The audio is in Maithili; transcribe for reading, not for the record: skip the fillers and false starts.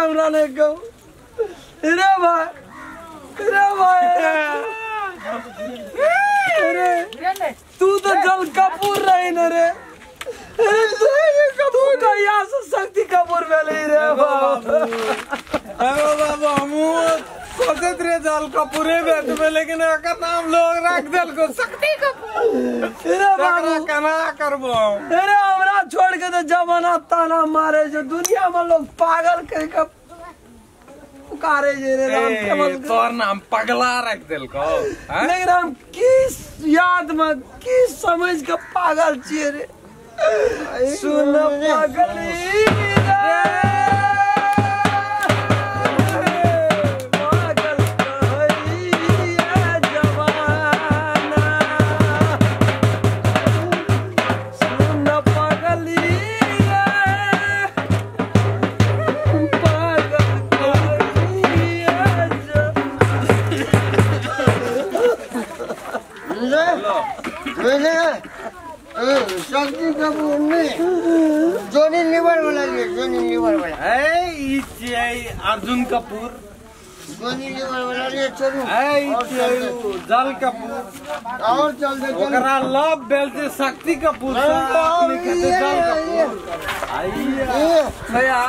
हमरा नहीं कहू रे भाई रे भाई अरे तू तो जल कपूर रही न रे तू कहिया से शक्ति कपूर भेली रे बाबू। अरे बाबू हमहूँ सोचैत रहियै जल कपूरे भेटबै लेकिन एकर नाम लोग राखि देलको शक्ति कपूर। रे बाबू केना करबो? अरे हमरा छोड़ के तो जमाना ताना मारे जो दुनिया में लोग पागल कह के पुकारे जे रे राम केवल तोर नाम पगला रख देलको। लेकिन हम किस याद में किस समझ के पागल छियै रे। सुन पगली रे पागल कहैया जमाना सुन पगली रे पागल कहैया जमाना। शक्ति कपूर नहीं जोनी लीवर वाला लिए जोनी लीवर वाला ए ई छियै अर्जुन कपूर जोनी लीवर वाला लिए चलू ए ई छियै जल कपूर और चल दे ओकरा लव बेल छै शक्ति कपूर से अपने कहते जल कपूर। आइए भैया